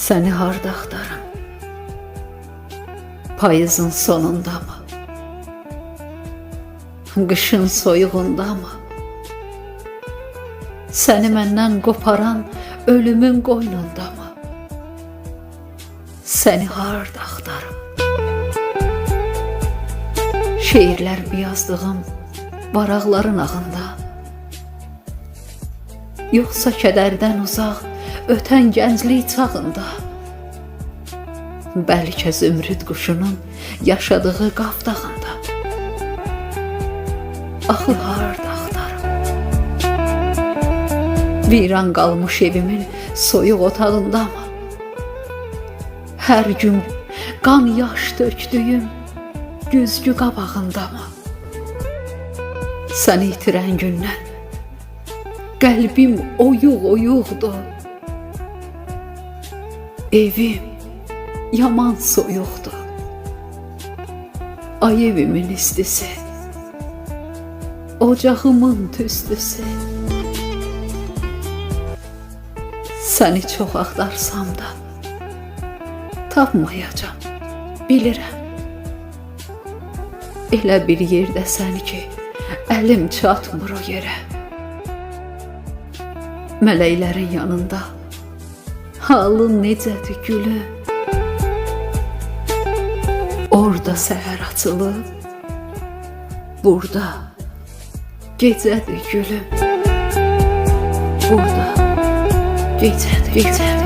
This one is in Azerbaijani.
Səni harda axtarım? Payızın sonunda mı? Qışın soyuğunda mı? Səni məndən qoparan ölümün qoynunda mı? Səni harda axtarım? Şeirlər yazdığım varaqların ağında. Yoxsa kədərdən uzaq ötən gənclik çağında. Bəlkə zümrüd quşunun yaşadığı Qaf dağında. Axı harda axtarım? Viran qalmış evimin soyuq otağında mı? Hər gün qan yaş tökdüyüm güzgü qabağında mı? Səni itirən gündən qəlbim oyuq oyuqdur. Evim yaman soyuqdur. Ay evimin istisi, ocağımın tüstüsü. Səni çox axtarsam da tapmayacam, bilirəm. Elə bir yerdəsən ki, əlim çatmır o yerə. Mələklərin yanında halın necədir gülüm? Orada səhər açılıb, burada gecədir gülüm. Burada gecədir, gecədir.